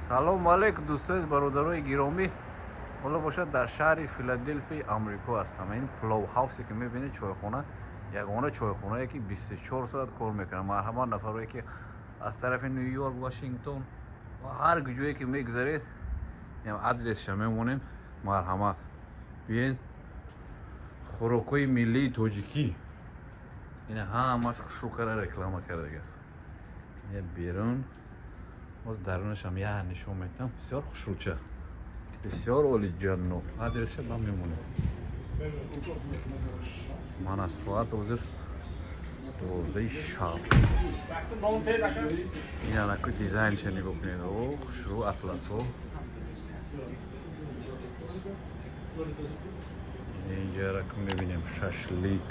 Салом алейкум дӯстони бародарои гиромӣ. Ҳоло бошад дар шаҳри Филаделфияи Амрико ҳастам. Ин Plov House ки мебинед, чойхона, ягона чойхонае ки 24 соат кор мекунад. Марҳамат, нафарое ки аз тарафи Нью-Йорк, Вашингтон ва ҳар ҷое ки мегузаред, адресша мемонем. Марҳамат, биёед, хӯрокҳои миллии тоҷикӣ ина ҳамаш хушрӯ кара реклама кардагааст. Берун боз дарунашам я нишон метам. Бисёр хушрӯча, бисёр олиҷаноб. Адреса ба мемонем. Ман аз соат ҳозир 12 шаб. Ин анаку дизайнша нигоҳ кунед. О, хушрӯ атласҳо. Инҷа ку мебинем шашлик.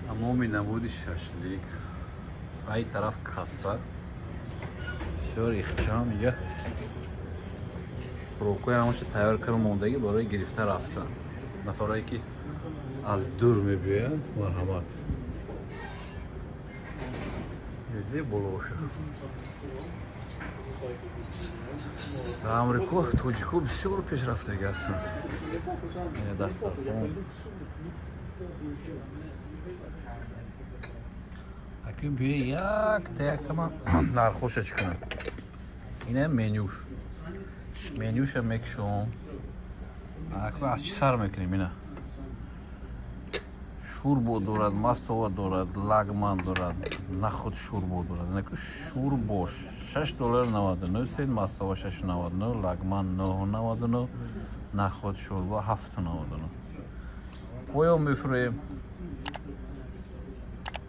Тамоми намуди шашлик. Ай тараф касса. Бисёр ихчам. Инҷа хӯрокҳои ҳамаша тайёр карда мондагӣ барои гирифта рафтан. Нафарое ки аз дур мебиёянд, марҳамат. Боло боша. Дар Амрико тоҷикҳо бисёр пешрафтагӣ ҳастанд. Дастархон. Акун биё якта якта ман нархоша чӣ кунам. Ина менюш. Менюша мекушом. Акун аз чӣ сар мекунем ина? Шӯрбо дорад, мастова дорад, лагман дорад, нахуд шӯрбо дорад. Ина шӯрбо 6 доллар 99 сент, мастова 6.99, лагман 9.99, нахуд шӯрбо 7.99. Поён мефурӯем.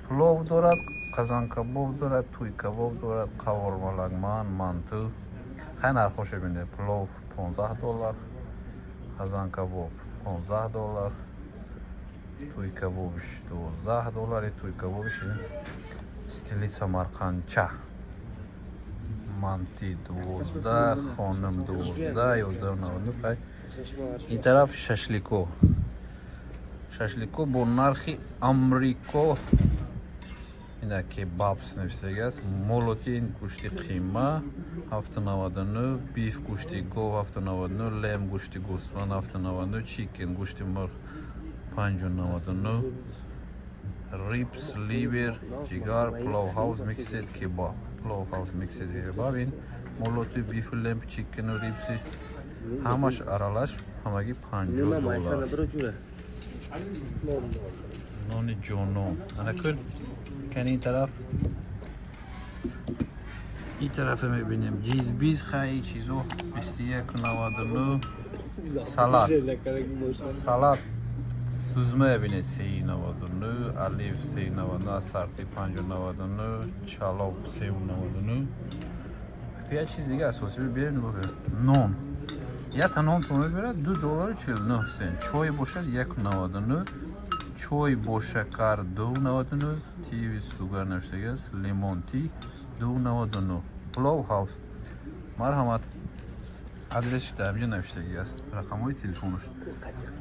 Плов дорад, қазанкабоб дорад, туйкабоб дорад, қаворма, лагман, манту. Хай, нархоша бинед. Плов 15 доллар, қазанкабоб 15 доллар, туйкабобиш 12 доллар, туйкабобиш стили самарқандча. Манти 12, хонум 12, 11.99. Ин тараф шашлико. Шашлико бо нархи Амрико. Ина kebabs навиштагааст. Молоти ин гӯшти қима 7.99, beef гӯшти гов 7.99, lamb гӯшти гӯсфанд 7.99, chicken гӯшти мурғ 5.99, ribs, liver, ҷигар, Plov House mixed kebab. Plov House mixed kebab ин молоти beef, lamb, chicken, ribs ҳамаш аралаш ҳамагӣ 50 доллар. Нони ҷонон. Анакун кани ин тараф, ин тарафа мебинем ҷизбиз. Хай, чизо 21.99. Салат, салат сузма бинед 3.99, olive 3.99, ассорти 5.99, чалоб 3.99. Як чиз дига асосӣ биёем. Нон, якта нон то мебирад 2 доллару 49 сент. Чой бошад 1.99, чой бо шакар 2.99, tea with sugar навиштагааст, lemon tea 2.99. Plov House, марҳамат. Адресш дар инҷа навиштагӣ аст, рақамҳои телефонаш.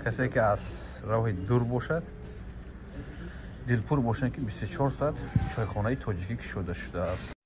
Касе ки аз роҳи дур бошад, дилпур бошанд, ки 24 соат чойхонаи тоҷикӣ кушода шудааст.